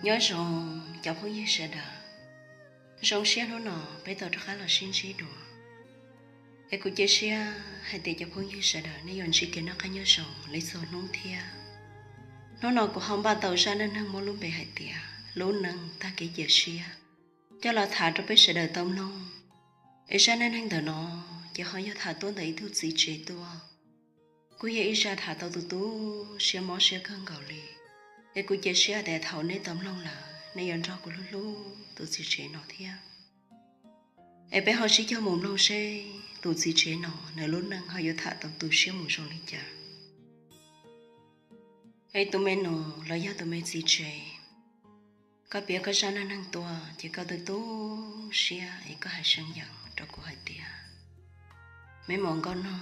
Nyob zoo cov phooj ywg sawv daws, zoo siab hnub no peb tau rov qab los sib ntsib dua. Es kuv cia siab hais tias cov phooj ywg sawv daws nej yuav ntsib kev noj qab nyob zoo li txhua hnub thiab. Hnub no kuv ho npaj tau zaj neej neeg muaj lub npe hais tias lub neej tag kev cia siab coj los tham rau peb sawv daws tau mloog. Es zaj neej neeg ntawm no ces ho yog tham tuaj ntawm ib tug txiv tsev tuaj. Kuj yog ib zaj tham tau tus tu siab mob siab kawg nkaus li. Es kuv cia siab tias thaum nej tau mloog lawm nej yuav nrog kuv hlub hlub tus txiv tsev no thiab. Es peb ho sib cog mus mloog seb tus txiv tsev no nws lub neej ho yuav tham tau tu siab mus zoo li cas. Es tus me nus los yog tus me txiv tsev, koj piav koj zaj neej neeg tuaj ces koj tu tu siab es koj hais seev yees rau kuv hais tias, me muam nkauj no,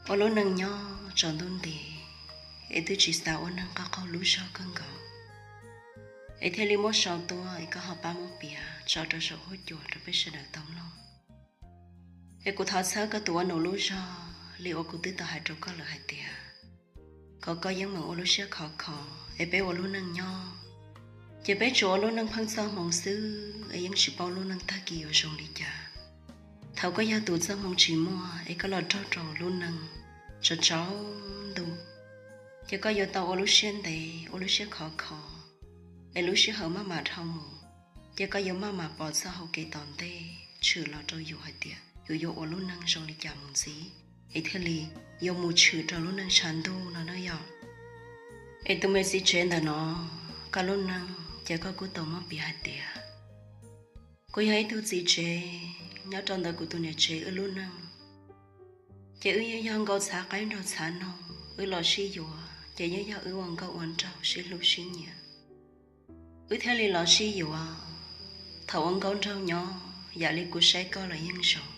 ua lub neej nyob tsaus ntuj nti es twb tsis xav ua neeg qab qaug lub zog kawg nkaus, es thiaj li muab sau tuaj es koj ho pab muab piav tso rau saum huab cua rau peb sawv daws tau mloog. Es kuv thov txhawb koj tus ua nus lub zog li uas kuv twb tau hais rau koj lawm hais tias kom koj yeej meem ua lub siab khov kho, es peb ua lub neej nyob ces peb tsuas ua lub neej pheej txoj hmoo xwb es yeej tsis paub lub neej tag kis yuav zoo li cas. Thaum koj yog tus txoj hmoo tsis muaj es koj los raug rau lub neej tsaus tsaus ntuj, ces koj yuav tau ua lub siab ntev ua lub siab khov kho, es lub sij hawm maj mam dhau mus, ces koj yuav maj mam pom txoj hau kev tom ntej tshwm los rau yus hais tias yus yuav ua lub neej zoo li cas mus ntxiv, es thiaj li yuav mus tshwm rau lub neej tshav ntuj no na yom. Es tus me txiv tsev ntawm no, koj lub neej ces koj kuj tau muab piav hais tias kuv yog ib tug txiv tsev nyob rau ntawm kuv tus niam tsev wb lub neej, ces wb yeej yog nkauj txhav qaib nraug txhav noog, wb los sib yuav ces yeej yog wb ua nkauj ua nraug sib hlub sib nyiam, wb thiaj li los sib yuav. Thaum ua nkauj nraug nyob yam li kuv saib koj los yeej zoo,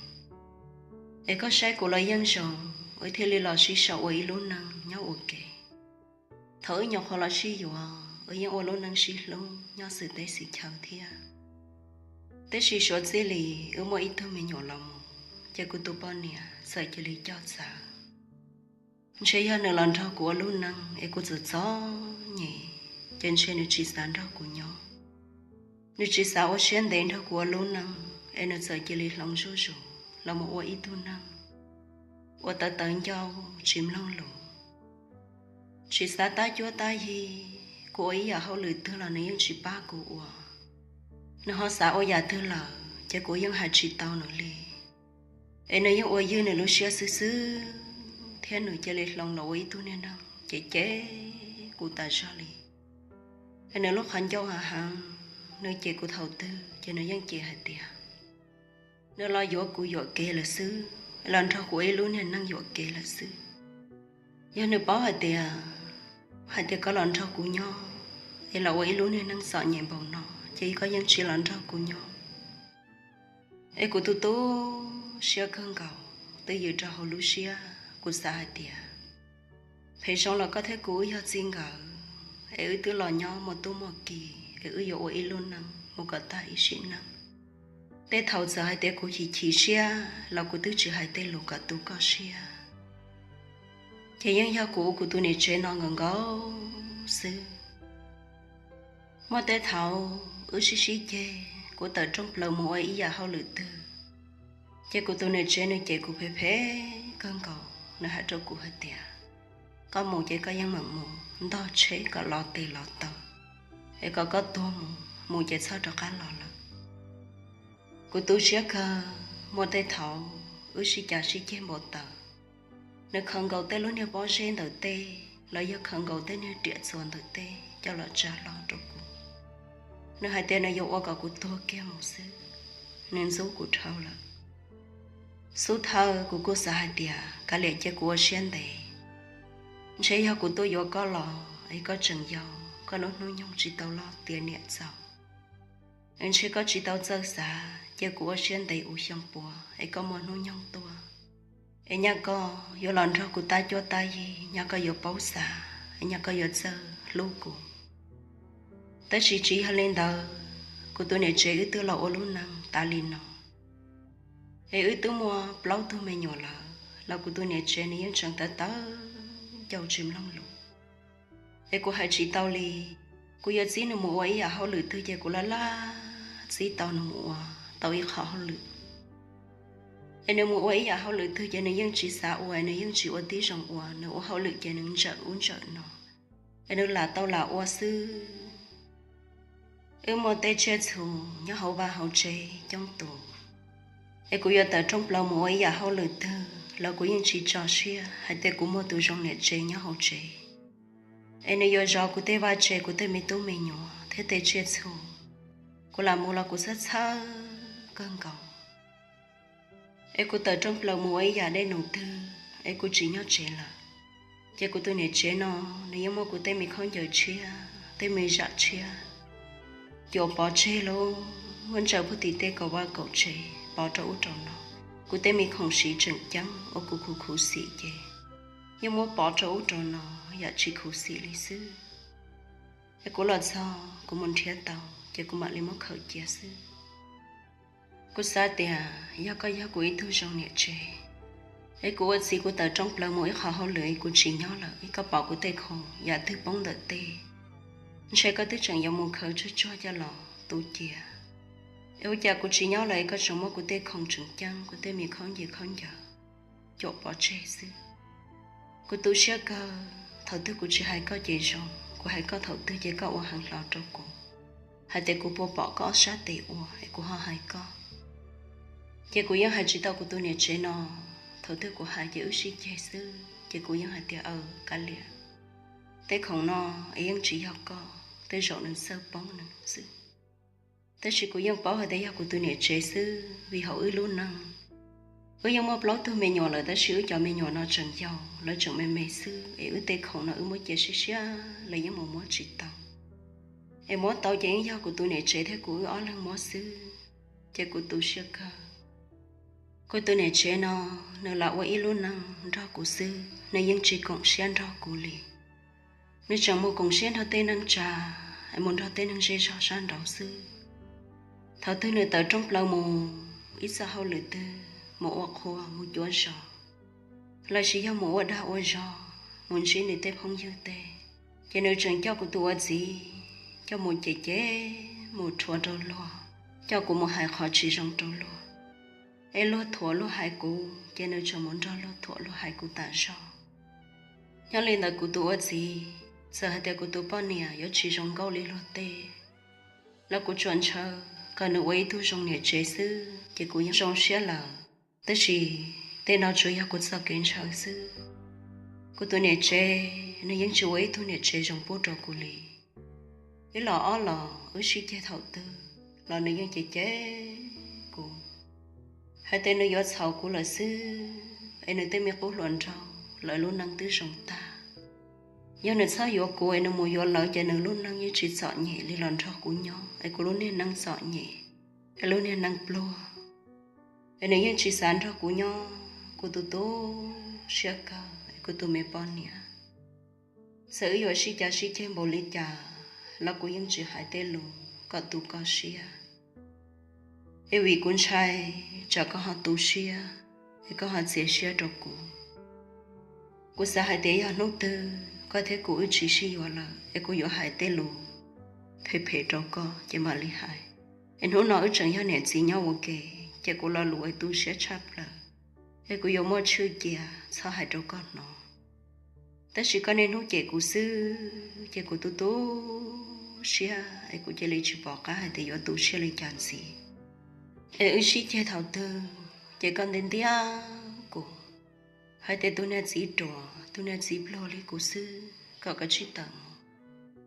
es koj saib kuv los yeej zoo, wb thiaj li los sib sau ua ib lub neej nyob ua ke. Thaum wb nyuam qhuav los sib yuav wb yeej ua lub neej sib hlub nyob xwm teb xwm chaw thiab. Tab sis suav txij li wb muaj ib tug me nyuam los mus, ces kuv tus poj niam txawm cia li coj txawv. Ntshe yog nws los nrog kuv ua lub neej es kuv txom txom nyem, ces ntshe nws tsis xav nrog kuv nyob. Nws tsis xav ua siab ntev nrog kuv ua lub neej es nws txawm cia li hloov zuj zus los mus ua ib tug neeg uas tawv tawv ncauj tsis mloog lus, tsis xav tab cuab tab yig. Kuv ua ib yam hauj lwm twg los nws yeej tsis pab kuv ua. Nws ho xav ua yam twg lawm ces kuv yeej hais tsis tau nws li. Es nws yeej ua ywg nws lub siab xwb xwb, thiab nws cia li hloov los ua ib tug niag neeg cem cem kuv tas zog li. Es nws lub qhov ncauj hav heev, nws cem kuv thaum twg ces nws yeej cem hais tias nws los yuav kuv yuam kev lawm xwb, los nrog kuv ua ib lub niag neej yuam kev lawm xwb. Yog nws paub hais tias, hais tias koj los nrog kuv nyob es los ua ib lub niag neej txom nyem npaum no, ces koj yeej tsis los nrog kuv nyob. Es kuv tu tu siab kawg nkaus, twb ywm rau hauv lub siab, kuv xav hais tias phem zoo los koj thiab kuv wb yog txij nkawm, es wb twb los nyob muaj tub muaj ki, es wb yuav ua ib lub neej mus kom tag ib sim neej. Tej thaum txawm hais tias kuv chim chim siab los kuv twb tsis hais tej lus kom tu koj siab. Ces yeej yog kuv ua kuv tus niam tsev no nkaus nkaus xwb. Muaj tej thaum wb sib sib ceg, kuv tawm rooj plaws mus ua ib yam hauj lwm twg, ces kuv tus niam tsev nws cem kuv phem phem kawg nkaus, nws hais rau kuv hais tias, koj mus ces koj yeej meem mus ntog tsheb kom los tes los taw, es kom koj tuag mus, mus ces txhob rov qab los lawm. Kuv tu siab kawg, muaj tej thaum wb sib cav sib ceg npau taws, nws khaws nkaus tej lub niag pob zeb ntawm tej los yog khaws nkaus tej niag riam txuas ntawm tej coj los tsa hlo rau kuv. Nws hais tias nws yuav ua kom kuv tuag kiag mus xwb, nws ntxub kuv dhau lawm. Xub thawj kuv kuj xav hais tias kav liam cia kuv ua siab ntev, ntshe yog kuv tuaj yuav koj los es koj tseem yau, koj lub hnub nyoog tsis tau loj tiav niam txaus. Es ntshe koj tsis tau txawj xav, cia kuv ua siab ntev ua xyoo puav es koj muaj hnub nyoog tuaj. Es nyaj koj yuav los nrog kuv tab cuab tab yig, nyaj koj yuav paub xav, es nyaj koj yuav txawj hlub kuv. Tab sis tsis yog li ntawd, kuv tus niam tsev wb twb los ua lub neej tas li no, es wb twb muaj plaub tug me nyuam lawm los kuv tus niam tsev nws yeej tseem tawv tawv ncauj tsis mloog lus. Es kuv hais tsis tau li, Kuv yuav txib nws mus ua ib yam hauj lwm twg ces kuv laj laj txib tau nws mus ua tau ib qho hauj lwm. Es nws mus ua ib yam hauj lwm twg ces nws yeej tsis xav ua, nws yeej tsis ua tib zoo ua, nws ua hauj lwm ces nws ntsawm ub ntsawm no, es nws lam tau lam ua xwb. Wb muaj tej tsiaj txhu nyob hauv vaj hauv tsev coob tus, es kuv yuav tawm rooj plaws mus ua ib yam hauj lwm twg los kuv yeej tsis tso siab hais tias kuv muaj tus zoo niam tsev nyob hauv tsev, es nws yuav zov kuv tej vaj tsev kuv tej me tub me nyuam thiab tej tsiaj txhu. Kuv lam mus los kuv txhawj txhawj kawg nkaus. Es kuv tawm rooj plaws mus ua ib yam dej num twg es kuv tsis nyob tsev lawm, ces kuv tus niam tsev no nws yeej muab kuv tej me khaub ncaws tshiab, tej me zam tshiab cuam pov tseg lawm, muab ntsaws puag tim tej kaum vaj kaum tsev pov rau ub rau no. Kuv tej me khoom siv tseem ceeb uas kuv khuv khuv xim ces yeej muab pov rau ub rau no yam tsis khuv xim li xwb. Es kuv los txog kuv mus nrhiav tau ces kuv mam li muab khaws cia xwb. Kuv xav tias yog koj yog kuv ib tug zoo niam tsev, es kuv ua txiv kuv tawm rooj plaws mus ib qho hauj lwm es kuv tsis nyob lawm es koj pom kuv tej khoom yam twg poob ntawm tej, ntshe koj twb tseem yuav mus khaws tsuag tsuag coj los tu cia. Es ua cas kuv tsis nyob lawm es koj tseem muab kuv tej khoom tseem ceeb, kuv tej me khaub ncaws khaub ncaws cuam pov tseg xwb. Kuv tu siab kawg, thaum twg kuv tsis hais koj ces zoo, kuv hais koj thaum twg ces koj ua heev hlo rau kuv, hais tias kuv puas pom koj ob sab tes ua es kuv ho hais koj. Ces kuv yeej hais tsis tau kuv tus niam tsev no, thaum twg kuv hais ces wb sib ceg xwb, ces kuv yeej hais tias aw kav liam, tej khoom no es yeej tsis yog koj, tej zaum nws txawj poob nws xwb. Tab sis kuv yeej paub hais tias yog kuv tus niam tsev xwb, vim hauv wb lub neej, wb yeej muaj plaub tug me nyuam lawm tab sis wb cov me nyuam no tseem yau, lawv tseem me me xwb es wb tej khoom no wb muab cia siab siab lawv yeej mus muab tsis tau. Es muab tau ces yeej yog kuv tus niam tsev thiab kuv wb ob leeg muab xwb, ces kuv tu siab kawg. Kuv tus niam tsev no, nws los ua ib lub neej nrog kuv xwb, nws yeej tsis koom siab nrog kuv li. Nws tseem mus koom siab nrog tej neeg tsa, es mus nrog tej neeg zej zog sab nraud xwb. Thaum twg nws tawm rooj plaws mus ib txoj hauj lwm twg, mus ua qhua mus cuab zos, los sis yog mus ua dag ua zog mus ntsib nws tej phooj ywg tej, ces nws tseem coj kuv tus ua txiv coj mus cem cem, mus rhuav rau luag, coj kuv mus hais qhov tsis zoo rau luag. Es luag thuam luag hais kuv ces nws tseem mus nrog luag thuam luag hais kuv tas zog. Nyob li ntawd kuv tus ua txiv, txawm hais tias kuv tus poj niam yuav tsis zoo nkauj li luag tej, los kuv tsuas ntshaw kom nws ua ib tug zoo niam tsev xwb ces kuv yeej zoo siab lawm. Tab sis tej no tsuas yog kuv txoj kev ntshaw xwb. Kuv tus niam tsev, nws yeej tsis ua ib tug niam tsev zoo pub rau kuv li. Wb los ob los wb sib ceg thaum twg los nws yeej cem cem kuv, hais tias nws yuav txhaum kuv lawm xwb, es nws tej me qub hluas nraug lawv lub neej twb zoo tag. Yog nws txhob yuav kuv es nws mus yuav lawv ces nws lub neej yeej tsis txom nyem li los nrog kuv nyob, es kuv lub niag neej txom nyem, es lub niag neej pluag, es nws yeej tsis xav nrog kuv nyob. Kuv tu tu siab kawg, es kuv tus me poj niam, txawm wb yuav sib cav sib ceg npaum li cas los kuv yeej tsis hais tej lus kom tu koj siab, es vim kuv ntshai tsam koj ho tu siab, es koj ho txias siab rau kuv. Kuv xav hais tias yog hnub twg koj thiab kuv wb tsis sib yuav lawm es kuv yuav hais tej lus phem phem rau koj ces mam li hais. Es hnub no wb tseem yog niam txiv nyob ua ke, ces kuv lo lus es tu siab tshaj plaws, es kuv yuav muaj tshwj cia txhob hais rau koj hnov. Tab sis koj niaj hnub cem kuv xwb ces kuv tu tu siab, es kuv cia li tsis pom qab hais tias yuav tu siab li cas ntxiv. Es wb sib ceg thaum twg ces koj ntiab ntiab kuv hais tias tus niag txiv ruam, tus niag txiv pluag li kuv xwb, kom kav tsij tawm mus.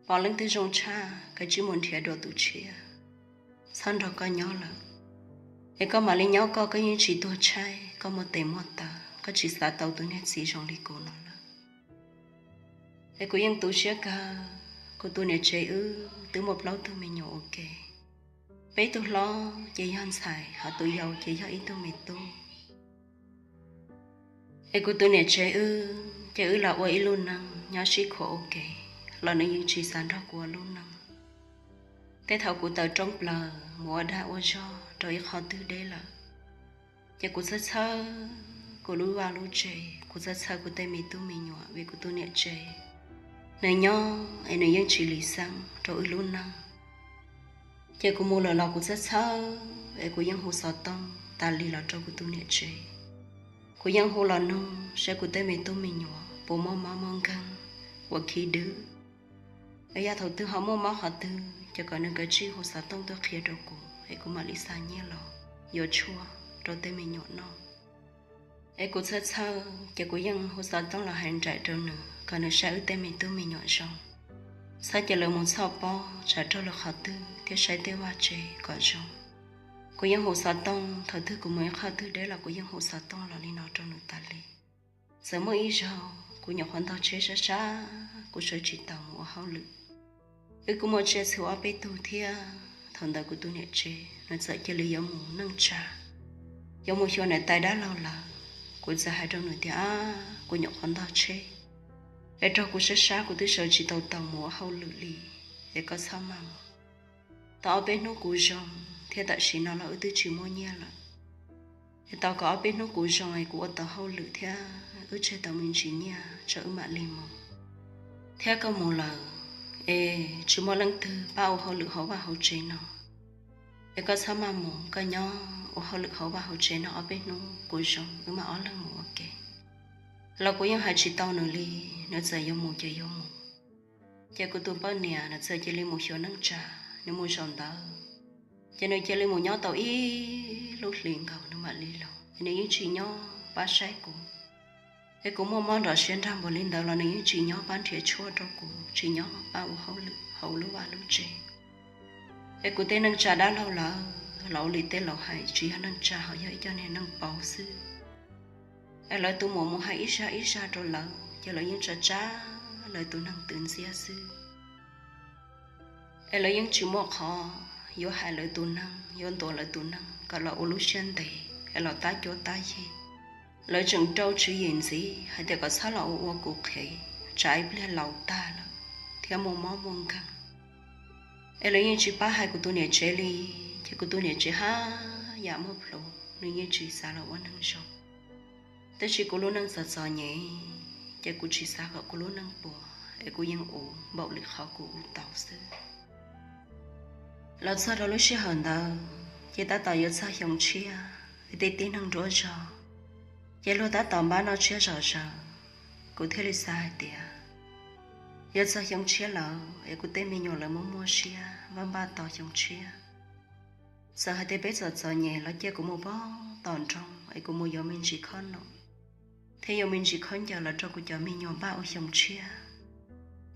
Pom leej twg zoo tshaj kav tsij mus nrhiav dua tus tshiab, txhob nrog koj nyob lawm. Es koj mam li nyob koj, koj yeej tsis tuag tshaib, koj muaj tes muaj taw, koj tsis xav tau tus niag txiv zoo li kuv no lawm. Es kuv yeej tu siab kawg, kuv tus niam tsev wb twb muaj plaub tug me nyuam ua ke. Peb tug hlob ces yog ntxhais, ho tus yau ces yog ib tug me tub. Es kuv tus niam tsev wb ces wb los ua ib lub neej nyob sib khuam ua ke, los nws yeej tsis xav nrog kuv ua lub neej. Tej thaum kuv tawm rooj plaws mus ua dag ua zog rau ib qho twg deb lawm, ces kuv txhawj txhawj kuv lub vaj lub tsev, kuv txhawj txhawj kuv tej me tub me nyuam vim kuv tus niam tsev Nws nyob es nws yeej tsis lis xeeb rau wb lub neej. Ces kuv mus lawm los kuv txhawj txhawj es kuv yeej hu xov tooj tas li los rau kuv tus niam tsev. Kuv yeej hu los nug saib kuv tej me tub me nyuam puas muaj mob muaj nkeeg, puas khib dwb, es yog thaum twg ho muaj mob qhov twg ces kom nws kav tsij hu xov tooj tuaj qhia rau kuv es kuv mam li xa nyiaj los yuav tshuaj rau tej me nyuam noj. Es kuv txhawj txhawj ces kuv yeej hu xov tooj los hais nraim rau nws kom nws saib wb tej me tub me nyuam zoo, txhob cia lawv mus txhoj pob tsam raug lawv qhov twg thiab saib tej vaj tse kom zoo. Kuv yeej hu xov tooj, thaum twg kuv mus ib qhov twg deb los kuv yeej hu xov tooj los li no rau nws tas li. Txawm muaj ib zaug kuv nyuam qhuav ntog tsheb sab sab, kuv sawv tsis taus mus ua hauj lwm. Wb kuj muaj tsiaj txhu ob peb tug thiab, thaum ntawd kuv tus niam tsev nws txawm cia li yuav mus neej tsa, yuav mus xyuas niam tais dab laug lawm. Kuv txawm hais rau nws tias, Ab, kuv nyuam qhuav ntog tsheb es raug kuv sab sab, kuv twb sawv tsis tau taus mus ua hauj lwm li, es koj txhob maj mus. Tau ob peb hnub kuv zoo thiab tam sim no los wb twb tsis muaj nyiaj lawm. Es tau kom ob peb hnub kuv zoo es kuv ua tau hauj lwm thiab wb tseg tau me ntsis nyiaj tso wb mam li mus. Thiab koj mus lawm es tsis muaj leej twg pab ua hauj lwm hauv vaj hauv tsev no. Es koj txhob maj mus, koj nyob ua hauj lwm hauv vaj hauv tsev no ob peb hnub kuv zoo wb mam ob leeg mus ua ke. Los kuv yeej hais tsis tau nws li, nws txawm yuav mus ces yuav mus. Ces kuv tus poj niam nws txawm cia li mus xyuas neej tsa, nws mus zaum ntawd, ces nws cia li mus nyob tau ib lub hlis nkaus nws mam li los, es nws yeej tsis nyob pab saib kuv. Es kuv muaj mob nrov siab nrag npaum li ntawd los nws yeej tsis nyob pab nrhiav tshuaj rau kuv, tsis nyob pab ua hauj lwm hauv lub vaj lub tsev. Es kuv tej neej tsa dab laug lawv los ua li tej laus hais, tsis yog neej tsa, ho yog ib co niag neeg paub xwb. Es lawv tus muam mus hais ib zaj ib zaj rau lawv, ces lawv yeej tsa tsab lawv tus neeg twv ntxiab xwb. Es lawv yeej tsis muaj qhov yuav hais lawv tus neeg, yuav ntuas lawv tus neeg kom los ua lub siab ntev es los tab cuab tab yig. Lawv tseem rau tswv yim ntxiv hais tias kom txhob los ua ua kuv qhev, tsam ib pliag laus tag lawm thiab muaj mob muaj nkeeg. Es lawv yeej tsis pab hais kuv tus niam tsev li, ces kuv tus niam tsev haj yam muaj plhus, nws yeej tsis xav los ua neeg zoo. Tab sis kuv lub neej txom txom nyem, ces kuv tsis xav kom kuv lub neej puas, es kuv yeej ua npaum li qhov kuv ua tau xwb. Los txog rau lub sij hawm ntawd ces tab tom yuav txog xyoo tshiab, es tej tib neeg nruab zog, ces luag tab tom npaj noj tsiab zom zaws. Kuv thiaj li xav hais tias yuav txog xyoo tshiab lawm es kuv tej me nyuam lawv muaj muaj siab npaj npaj tau xyoo tshiab. Txawm hais tias peb txom txom nyem los cia kuv mus pog tom nroog es kuv mus yuav me ntsis khob noom thiab yuav me ntsis khaub ncaws los rau kuv cov me nyuam npaj ua xyoo tshiab.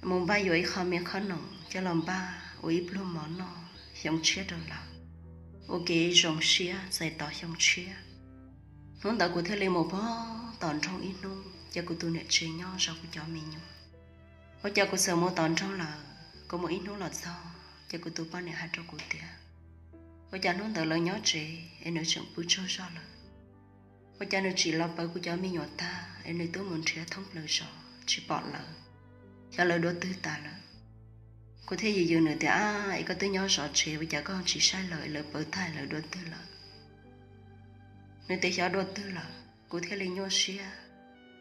Mus npaj yuav ib qho me khob noom coj los npaj ua ib pluag mov noj xyoo tshiab rau lawv, ua kev zoo siab txais tos xyoo tshiab. Hnub ntawd kuv thiaj li mus pog tom nroog ib hnub, ces kuv tus niam tsev nyob zov kuv cov me nyuam. Ua cas kuv txawm mus tom nroog lawm, kuv mus ib hnub los txog ces kuv tus poj niam hais rau kuv tias, ua cas hnub ntawd lawv nyob tsev es nws tseem pw tsaug zog lawm? Ua cas nws tsim los pawv kuv cov me nyuam tag es nws twb mus nrhiav thoob plaws zos tsis pom lawv, xyov lawv dua twg tas lawm? Kuv thiaj yws yws nws tias, ab, es koj twb nyob zov tsev ua cas koj tsis saib lawv es lawv pawv tag lawv dua twg lawm? Nws tias xyov dua twg lawm. Kuv thiaj li nyuaj siab,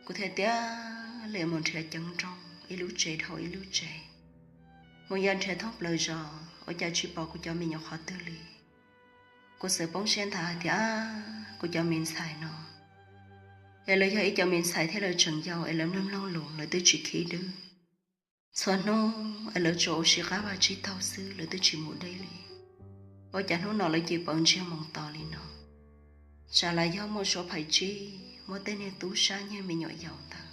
kuv thiaj tias li mus nrhiav ceev nrooj ib lub tsev dhau ib lub tsev, mus ya nrhiav thoob plaws zos ua cas tsis pom kuv cov me nyuam qhov twg li. Kuv txawm poob siab nthav hais tias, ab, kuv cov me ntxhais no es lawv yog ib cov me ntxhais thiab lawv tseem yau es lawv mloog mloog lus lawv twb tsis khib dwb. Txhua hnub es lawv tsuas ua si qab vaj tsib taug xwb lawv twb tsis mus deb li. Ua cas hnub no lawv cia li pawv ntsiag moo to li no? Tsam lam yog muaj suav phais tsib muaj tej niag tub sab nyiag me nyuam yaus ntawd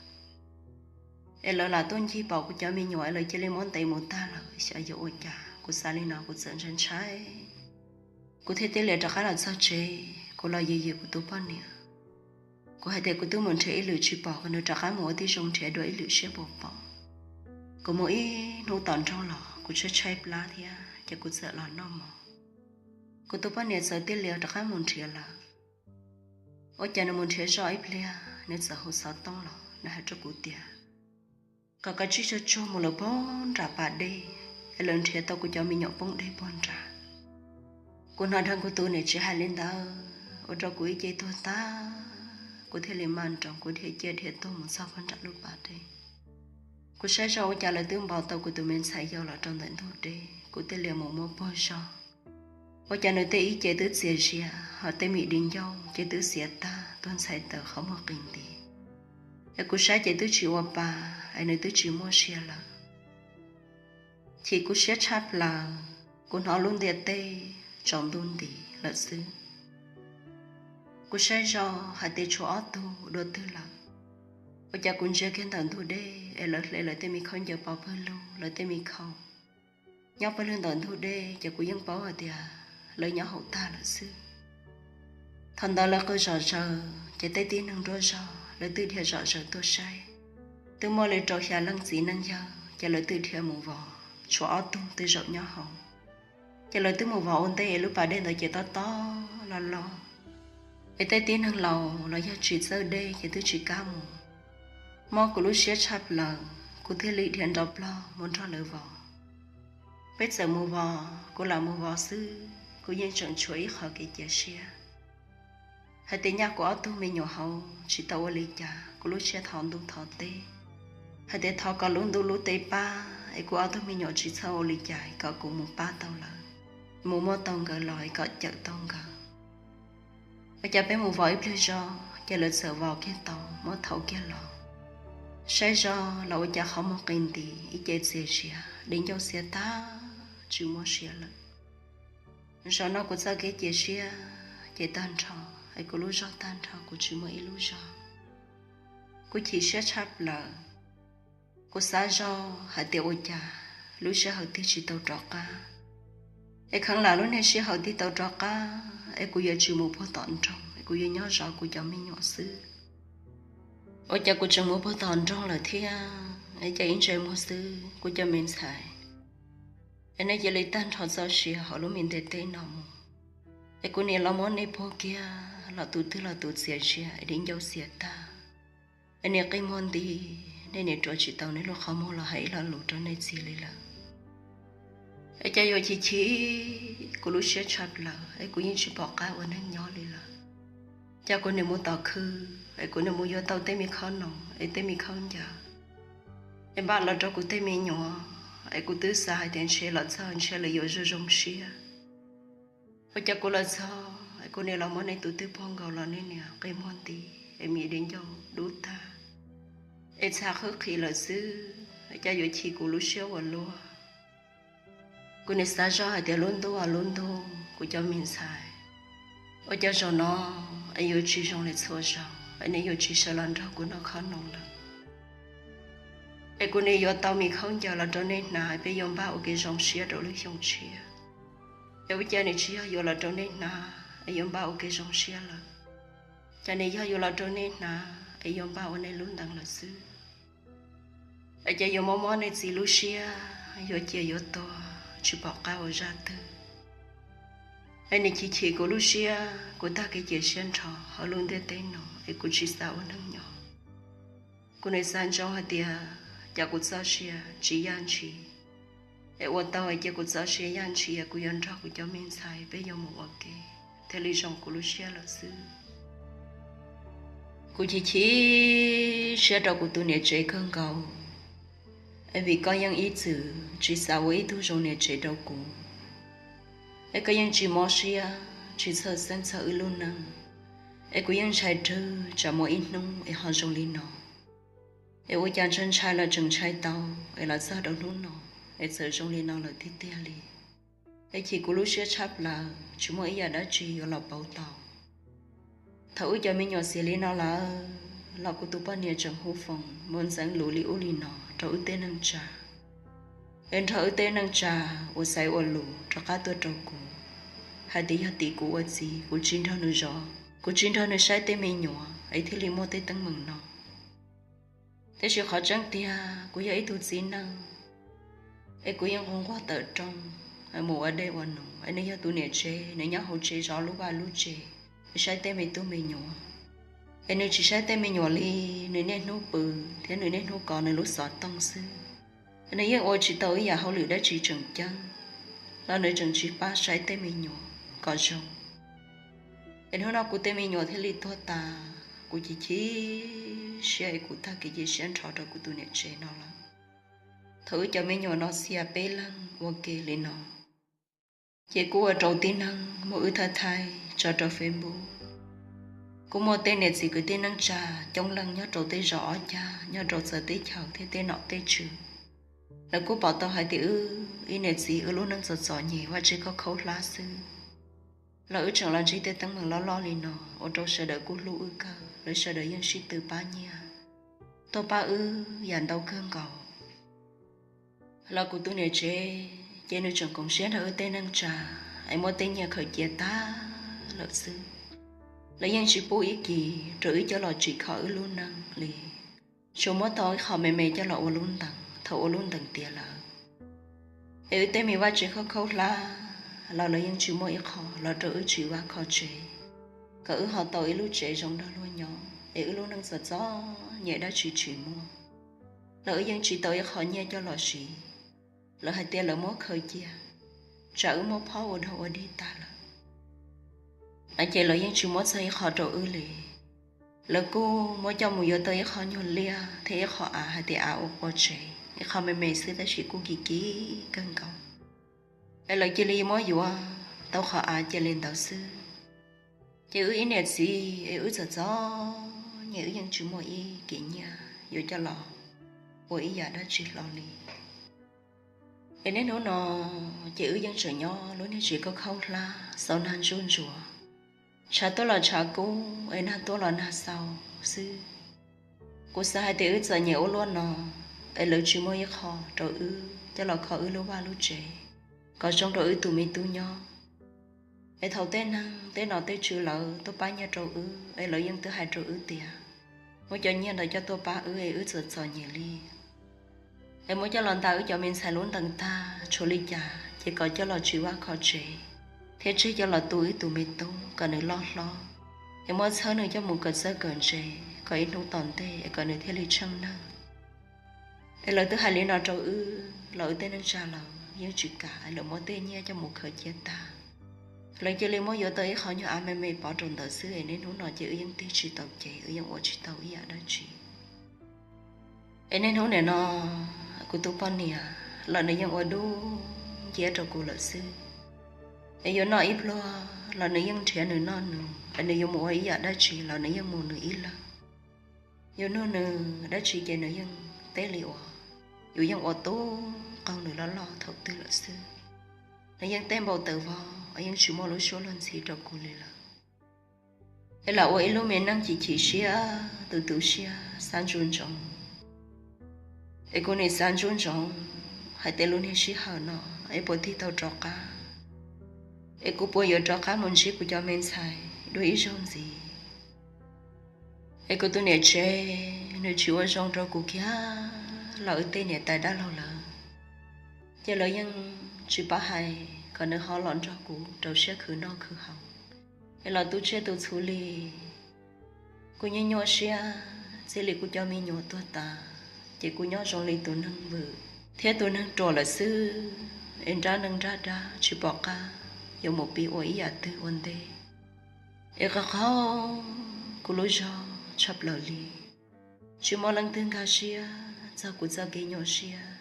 es lawv lam tuaj ncig pom kuv cov me nyuam es lawv cia li muab ntes mus tag lawm, xyov yuav ua cas. Kuv xav li no kuv txawm ntshai ntshai. Kuv thiaj tiaj lias rov qab los txog tsev, kuv los yws yws kuv tus poj niam. Kuv hais tias kuv twb mus nrhiav ib lwm tsis pom, kom nws rov qab mus ua tib zoo nrhiav dua ib lwm siab puas pom. Kuv mus ib hnub tom nroog los kuv tshaib tshaib plab thiab ces kuv txawm los noj mov. Kuv tus poj niam txawm tiaj lias rov qab mus nrhiav lawm. Ua cas nws mus nrhiav zoj ib pliag nws txawm hu xov tooj los nws hais rau kuv tias kom kav tsij tsuag tsuag mus lawm pog nram pas dej es lawv nrhiav tau kuv cov me nyuam poob dej pog nrad. Kuv hnov dheev kuv tus niam tsev hais li ntawd ua rau kuv ib ce tuag tag, kuv thiaj li maj nroos kuv dhia ciaj dhia tuag mus txog pog nram lub pas dej. Kuv saib zog ua cas lawv twb npau tau kuv tus me ntxhais yau los rau ntawm ntug dej, kuv thiaj li mus muab puag zog. Ua cas nws tej ib ce twb txias zias, hos tej me di ncauj ces twb xiav tag tuag ntxhais tawm qhov muag qis nti. Es kuv saib ces twb tsis ua pa, es nws twb tsis muaj sia lawm. Chim kuv siab tshaj plaws, kuv hnov lub ntiaj teb tsaus ntuj nti lawm xwb. Kuv saib zog hais tias tshuav ob tug dua twg lawm. Ua cas kuv ntsia kiag ntawm ntug dej es lawv hle lawv tej me khaub ncaws pov pawg lug, lawv tej me khau nyob pawg lug ntawm ntug dej, ces kuv yeej paub hais tias lawv nyob hauv tag lawm xwb. Thaum ntawd lawv qw zom zaws ces tej tib neeg nruab zog lawv twb dhia zom zaws tuaj saib. Twb muaj li rau xya leej txiv neej yawg ces lawv twb dhia mus vos, tshuav ob tug twb zaum nyob hauv. Ces lawv twb mus vos ua ntej es lub pas dej ntawd ces tob tob loj loj, es tej tib neeg laus los yog tsis txawj dej ces twb tsis kam mus. Mob kuv lub siab tshaj plaws, kuv thiaj li dhia nrov plog mus nrog lawv vos. Peb txawm mus vos, kuv lam mus vos xwb, kuv yeej tseem tshuav ib qho kev cia siab hais tias nyaj kuv ob tug me nyuam hauv tsis tau ua li cas, kuv lub siab thov ntuj thov teb hais tias thov kom lub ntuj lub teb pab es kuv ob tug me nyuam tsis txhob ua li cas kom kuv mus pab tau lawv, mus muab tau nkawd los kom cawm tau nkawd. Ua cas peb mus vos ib pliag zog ces lawv txawm vos kiag tau muab thau kiag los. Saib zog los ua cas qhov muag qis nti, ib ce txias zias, di ncauj xiav tag tsis muaj sia lawm. Zaum no kuv txoj kev cia siab ces tag nrho, es kuv lub zog tag nrho, kuv tsis muaj ib lub zog. Kuv chim siab tshaj plaws. Kuv xav zog hais tias ua cas lub sij hawm twg tsis tau rov qab, es kheev lam lub niag sij hawm twg tau rov qab es kuv yuav tsis mus puag tom nroog, es kuv yuav nyob zov kuv cov me nyuam xwb. Ua cas kuv tseem mus puag tom nroog lawm thiab, es cas ib ntsais muag xwb kuv cov me ntxhais, es nej cia li tag nrho txoj sia hauv lub me ntiaj teb no mus, es kuv niam los muab nej puag kiag los tus twg los tus txias zias es di ncauj xiav tag, es niam qi muag nti, nej niam rua tsis tau nej lub qhov muag los hais ib lo lus rau nej txiv li lawm. Es cas yuav chim chim kuv lub siab tshaj plaws, es kuv yeej tsis pom qab ua neeg nyob li lawm. Cas kuv niam mus tom khw, es kuv niam mus yuav tau tej me khob noom es tej me khaub ncaws, es npaj los rau kuv tej me nyuam, es kuv twb xav hais tias ntshe los txog ntshe lawv yuav zoo zoo siab. Ua cas kuv los txog es kuv niam los muab nej tus twg puag nkaus los nej niam qi muag nti, es me di ncauj dub tag, es txha qhwb qhis lawm xwb, es cas yuav chim kuv lub siab ua luaj. Kuv niam xav zog hais tias lub ntuj lub ntuj, kuv cov me ntxhais, ua cas zaum no es yuav tsis zoo li txhua zaus, es nej yuav tsis sawv los nrog kuv noj khob noom lawm. Es kuv niam yuav tau me khaub ncaws los rau nej hnav, peb yuav npaj ua kev zoo siab rau lub xyoo tshiab. Es ua cas nws tsis yog yuav los rau nej hnav es yuav npaj ua kev zoo siab lawm, cas nws yog yuav los rau nej hnav es yuav npaj ua nej lub ntees lawm xwb. Es cas yuav mob mob nej txiv lub siab, yuav ciaj yuav tuag tsis pom qab ua zaj twg. Es nws chim chim kuv lub siab, kuv tag kev cia siab nrho hauv lub ntiaj teb no, es kuv tsis xav ua neeg nyob. Kuv niam xav ntsoov hais tias cas kuv txoj sia tsis yaj ntshis, es ua tau hais tias kuv txoj sia yaj ntshis, kuv yuav nrog kuv cov me ntxhais peb yuav mus ua ke thiaj li zoo kuv lub siab lawm xwb. Kuv chim chim siab rau kuv tus niam tsev kawg nkaus, es vim koj yeej ib txwm tsis xav ua ib tug zoo niam tsev rau kuv, es koj yeej tsis mob siab tsis txhawj xeeb txog wb lub neej, es kuv yeej ntshai rwg tsam muaj ib hnub es ho zoo li no. Es ua cas ntshai ntshai los tseem ntshai tau, es los txog rau hnub no es txawm zoo li no lawm tiag tiag li. Es chim kuv lub siab tshaj plaws, tsis muaj ib yam dab tsi yuav los pauv tau. Thaum wb cov me nyuam xiam li no lawm los kuv tus poj niam tseem hu foos mus ntxeev lus li ub li no rau wb tej neej tsa, es nrog wb tej neej tsa uas xaiv ua lus rov qab tuaj rau kuv, hais tias yog tim kuv ua txiv kuv tsis nrog nws zov, kuv tsis nrog nws saib tej me nyuam es thiaj li muaj tej teeb meem no. Tiam sis qhov tseeb tiag kuv yog ib tug txiv neej, es kuv yeej nquag nquag tawm rooj mus ua dej ua num, es nws yog tus niam tsev, nws nyob hauv tsev zov lub vaj lub tsev, saib tej me tub me nyuam. Es nws tsis saib tej me nyuam li, nws niaj hnub pw thiab nws niaj hnub kov nws lub xov tooj xwb. Nws yeej ua tsis tau ib yam hauj lwm dab tsi tseem ceeb, los nws tseem tsis pab saib tej me nyuam kom zoo. Es hnub no kuv tej me nyuam thiaj li tuag tas, kuv chim chim siab es kuv tag kev cia siab nrho rau kuv tus niam tsev no lawm. Thaum wb cov me nyuam no xiam peb leeg ua ke li no, ces kuj ua rau tib neeg muab wb thaij thaij tso rau Facebook. Kuj muaj tej niam txiv kwv tij neej tsa coob leej nyob rau tej zos ob cag nyob rau txawv teb chaws thiab tej nom tej tswv, lawv kuj pom tau hais tias wb ib niam txiv wb lub neej txom txom nyem vaj tse khaub khaub hlab xwb, los wb tseem los ntsib tej teeb meem loj loj li no, ua rau sawv daws kuj hlub wb kawg, lawv sawv daws yeej sib tw pab nyiaj tuaj pab wb yam ntau kawg nkaus. Los kuv tus niam tsev ces nws tseem koom siab nrog wb tej neej tsa, es muab tej nyiaj khaws cia tag lawm xwb. Lawv yeej tsis pub ib kis rau wb coj los tsim kho wb lub neej li, tsuas muab tau ib qho me me coj los ua lub ntees thaum ua lub ntees tiav lawm. Es wb tej me vaj tse khaub khaub hlab los lawv yeej tsis muaj ib qho los rau wb tsim vaj kho tsev, kom wb ho tau ib lub tsev zoo nrog luag nyob, es wb lub neej txom txom nyem dab tsi tsis muaj, los wb yeej tsis tau ib qho nyiaj coj los siv. Lawv hais tias lawv muab khaws cia, tsam wb muab phob ua dog ua dig tag lawm no ces lawv yeej tsis muab txog ib qho rau wb li. Lawv kuj muab coj mus yuav tau ib qho nyuag liaj thiab ib qho av hais tias av ua qua tsev, ib qho me me xwb tab sis kuj kim kim kawg nkaus. Es lawv cia li muab yuav tau qhov av cia li ntawd xwb. Ces wb ib niam txiv es wb txom txom nyem wb yeej tsis muaj ib kis nyiaj yuav coj los ua ib yam dab tsi hlo li. Es niaj hnub no ces wb yeej tseem nyob lub niag tsev khaub khaub hlab xaus nag ntsuj ntsuav, tshav tuaj los tshav kub es nag tuaj los nag xaus xwb. Kuv xav hais tias wb txom nyem ua luaj no es lawv tsis muaj ib qho rau wb coj los kho wb lub vaj lub tsev kom zoo rau wb tus me tub nyob. Es thaum tej neeg tej nom tej tswv lawv tuaj pab nyiaj rau wb es lawv yeej twb hais rau wb tias muab cov nyiaj ntawd coj tuaj pab wb es wb txom txom nyem li, es muab coj los ntas wb cov me ntxhais lub ntees tag tshuav li cas ces kom coj los tsim vaj kho tsev thiab tseg coj los tu wb tus me tub kom nws loj hlob, es muab txhawb nws coj mus kawm txawj kawm ntse kom ib hnub tom ntej es kom nws thiaj li tsheej neeg. Es lawv twb hais li no rau wb los wb tej neej tsa lawv yeej tsis kam, lawv muab tej nyiaj coj mus khaws cia tag. Lawv cia li muab yuav tau ib qho nyuag av me me pov rau ntawd xwb es niaj hnub no ces wb yeej tig tsis tau cev, wb yeej ua tsis tau ib yam dab tsi. Es niaj hnub nim no kuv tus poj niam los nws yeej ua dub nciab rau kuv lawm xwb. Es yuav noj ib pluag los nws yeej nrhiav nws noj nws, es nws yuav mus ua ib yam dab tsi los nws yeej mus nws ib leeg. Yuav nug nws dab tsi ces nws yeej teb li uas yus yeej ua tub qaug nws loj loj thaum twg lawm xwb. Nws yeej teb npau taws vog, yeej tsis muaj lub suab luag ntxhi rau kuv li lawm. Es lam ua ib lub me neej chim chim siab tu tu siab xav ntsuj ntsoov. Es kuv nim xav ntsuj ntsoov hais tias lub niag sij hawm no es puas tig tau rov qab, es kuv puas yuav rov qab mus ntsib kuv cov me ntxhais dua ib zaug ntxiv. Es kuv tus niam tsev nws tsis ua zoo rau kuv kiag los wb tej niam tais dab laug lawm, ces lawv yeej tsis pab hais kom nws ho los nrog kuv rau siab khwv noj khwv haus, es los tu tsiaj tu txhu li. Kuv nyuaj nyuaj siab txij li kuv cov me nyuam tuag tas, ces kuv nyob zoo li tus neeg vwm thiab tus neeg ruam lawm xwb, es nrab neej nrab dab tsis pom qab yuav mus pib ua ib yam twg ua ntej. Es qhov qhov kuv lub zog tshaj plaws li, tsis muaj leej twg nkag siab txog kuv txoj kev nyuaj siab.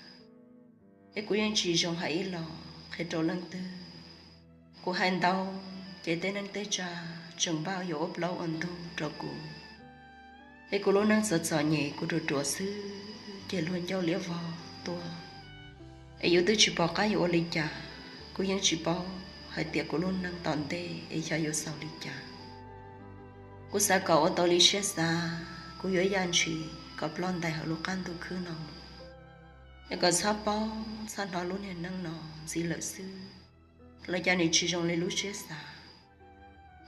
Es kuv yeej tsis zoo hais ib los qhia rau leej twg. Kuv hais ntau, ces tej neeg tej tsa tseem npaj yuav ua plaub ua ntug rau kuv. Es kuv lub neej txom txom nyem kuv ruam ruam xwb ces luag ncauj liab vog tuaj. Es yus twb tsis pom qab yuav ua li cas, kuv yeej tsis paub hais tias kuv lub neej tom ntej es xyov yuav xaus li cas. Kuv xav kom ua tau li siab xav, kuv yuav yaj ntshis kom ploj ntais hauv lub qab ntuj khwb no, es kom txhob paub txhob hnov lub niag neej no ntxiv lawm xwb. Los cas nws tsis zoo li lub siab xav.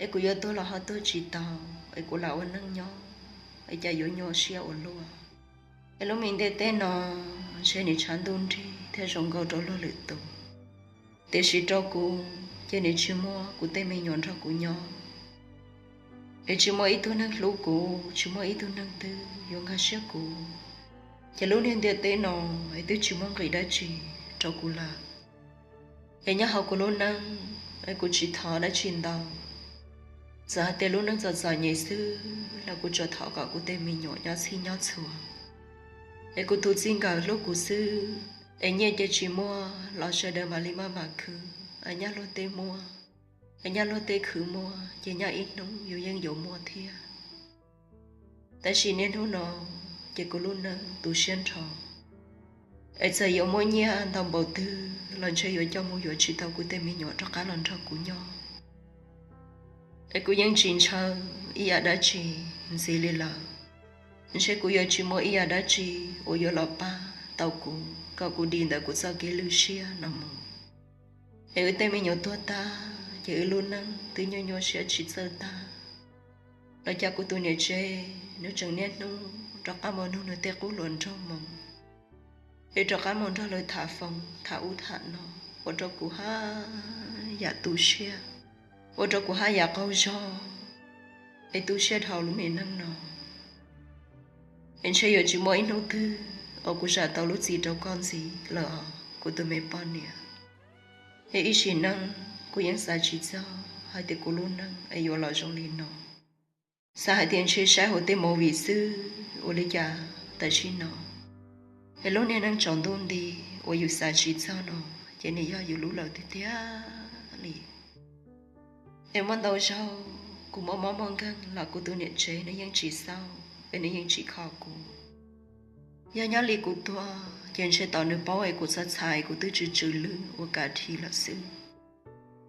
Es kuv yuav tuag los ho tuag tsis tau, es kuv lam ua neej nyob, es cas yuav nyuaj siab ua luaj. Es lub me ntiaj teb no ntshe nws tshav ntuj nrig thiab zoo nkauj rau luag lwm tus, tiam sis rau kuv ces nws tsis muaj kuv tej me nyuam nrog kuv nyob. Es tsis muaj ib tug neeg hlub kuv, tsis muaj ib tug neeg twg yuav nkag siab kuv, ces lub niag ntiaj teb no es twb tsis muaj nqis dab tsi rau kuv lawm. Es nyob hauv kuv lub neej, es kuv tsis thov dab tsi ntau. Txawm hais tias lub neej txom txom nyem xwb los kuv tsuas thov kom kuv tej me nyuam nyob txhij nyob txhua, es kuv tus txij nkawm hlub kuv xwb, Es nyiaj ces tsis muaj los sawv daws mam li maj mam khwv, es nyaj luag tej muaj, es nyaj luag tej khwv muaj ces nyaj ib hnub yus yeej yuav muaj thiab. Tab sis niaj hnub no ces kuv lub neej tu siab nrho, es txawm yuav muaj nyiaj ntau npaum twg los ntshe yuav coj mus yuav tsis tau kuv tej me nyuam rov qab los nrog kuv nyob. Es kuv yeej tsis ntshaw ib yam dab tsi ntxiv li lawm. Ntshe kuv yuav tsis muaj ib yam dab tsi uas yuav los pab tau kuv kom kuv dim ntawm kuv txoj kev lwj siab no mus. Es wb tej me nyuam tuag tag ces wb lub neej twb nyuaj nyuaj siab tsis txawj tag. Los cas kuv tus niam tsev nws tseem niaj hnub rov qab mus nug nws tej qub hluas nraug mus, es rov qab mus nrog lawv tham foos tham ub tham no, ua rau kuv haj yam tu siab, ua rau kuv haj yam qaug zog, es tu siab dhau lub me neej no. Es ntshe yuav tsis muaj ib hnub twg uas kuv zam tau lub txim rau koj ntxiv lawm os kuv tus me poj niam. Es ib sim neej kuv yeej xav tsis txog hais tias kuv lub neej es yuav los zoo li no. Xav hais tias ntshe saib hauv tej movie xwb ua li cas tam sim no, es lub niag neej tsaus ntuj nti uas yus xav tsis txog no ces nws yog yus lub lawm tiag tiag li. Es muaj ntau zaug kuv muaj mob muaj nkeeg los kuv tus niam tsev nws yeej tsis xauj es nws yeej tsis kho kuv. Yog nyob li kuv tuag ces ntshe tos nws paub es kuv txhob txhais es kuv twb tsw tsw lwj ua kav dhi lawm xwb.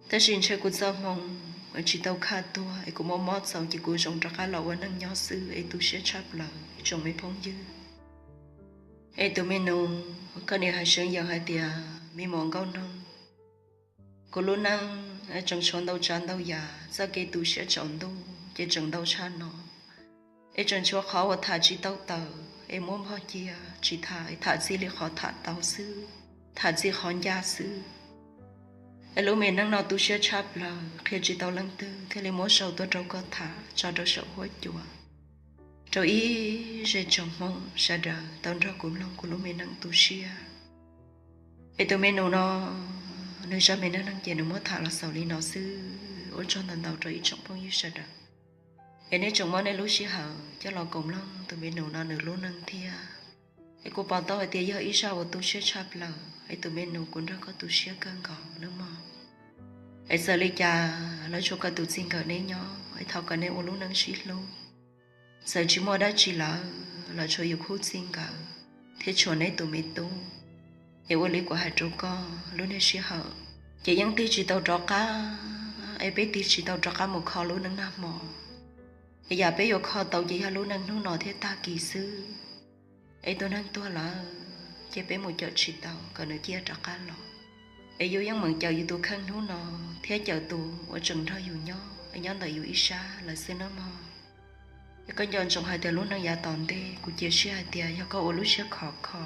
Tab sis ntshe kuv txoj hmoo tsis tau kaj tuag es kuv muaj mob txaus ces kuv zoo rov qab los ua neej nyob xwb es tu siab tshaj plaws tsoom me phooj ywg. Es tus me nus, koj niam hais seev yees hais tias me muam Nkauj Noog, kuv lub neej tseem tshuav ntau tsav ntau yam, txoj kev tu siab tsaus ntuj ces tseem ntau tshaj no. Es tseem tshuav qhov uas tham tsis tau tawm es muab npog cia tsis tham, tham txij li qhov tham tau xwb, tham txij qhov ncaj xwb. Es lub me neej no tu siab tshaj plaws, qhia tsis tau leej twg thiaj li muab sau tuaj rau koj tham tso rau saum huab cua, rau ib zej tsoom Hmoob sawv daws tau nrog kuv mloog kuv lub me neej tu siab. Es tus me nus no, nws zaj me neej neeg ces nws muab tham los xaus li no xwb, ua tsaug ntau ntau rau ib tsoom phooj ywg sawv daws. Es nej tseem muab nej lub sij hawm coj los koom mloog tus me nus no nws lub neej thiab. Es kuv pom tau hais tias yog ib zaj uas tu siab tshaj plaws, es tus me nus kuv nrog koj tu siab kawg nkaus nawb mog. Es txawm li cas los tsuav kom tus txij nkawm neb nyob, es thov kom neb ua lub neej sib hlub. Txawm tsis muaj dab tsi lawm los tshuav yus khub txij nkawm thiab tshuav neb tus me tub. Es ua li kuv hais rau koj, lub niag sij hawm ces yeej tig tsis tau rov qab, es peb tig tsis tau rov qab mus kho lub neej nag hmo. Es yam peb yuav kho tau ces yog lub neej hnub no thiab tag kis xwb. Es tus neeg tuag lawm ces peb mus cawm tsis tau kom nws ciaj rov qab los. Es yus yeej meem cawm yus tus kheej hnub no thiab cawm tus uas tseem nrog yus nyob es nyob ntawm yus ib sab lawm xwb nawb mog. Es koj nco ntsoov hais tias lub neej yav tom ntej kuv cia siab hais tias yog koj ua lub siab khov kho,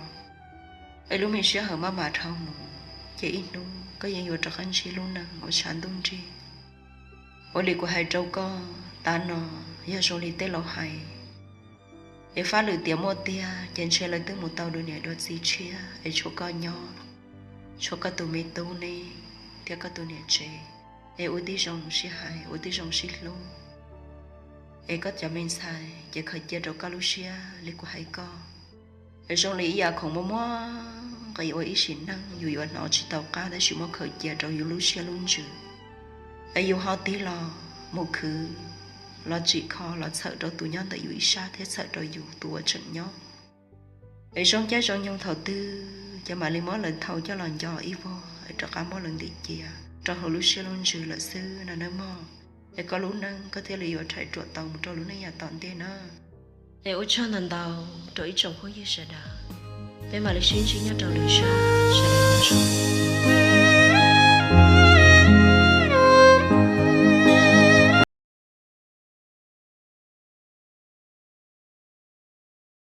es lub me sij hawm maj mam dhau mus, ces ib hnub koj yeej yuav rov qab ntsib lub neej uas tshav ntuj nrig. Ua li kuv hais rau koj, tav no yog zoo li tej laus hais, es fab lwm tiam muaj tiag ces ntshe lawv twb mus tau dua niam dua txiv tshiab es tshuav koj nyob, tshuav koj tus me tub ne thiab koj tus niam tsev. Es ua tib zoo sib hais, ua tib zoo sib hlub. Es koj cov me ntxhais ces khaws cia rau koj lub siab li kuv hais koj. Es zoo li ib yam khoom muaj muaj nqis uas ib sim neej yus yuav hnov tsis tau qab tab sis muab khaws cia rau yus lub siab lub ntsws. Es yus ho tig los mus khwv, los tsim kho los txhawm rau tus nyob ntawm yus ib sab thiab txhawm rau yus tus uas tseem nyob. Es zoo caij zoo nyoog thaum twg ces mam li muab lawv thau coj los nco ib vuag es rov qab muab lawv ntim cia rau hauv lub siab lub ntsws lawm xwb no nawb mog. Es koj lub neej koj thiaj li yuav rhais ruam tau mus rau lub neej yav tom ntej na. Es ua tsaug ntau ntau rau ib tsoom phooj ywg sawv daws. Peb mam li sib ntsib nyob rau lwm zaj, sawv daws nyob zoo.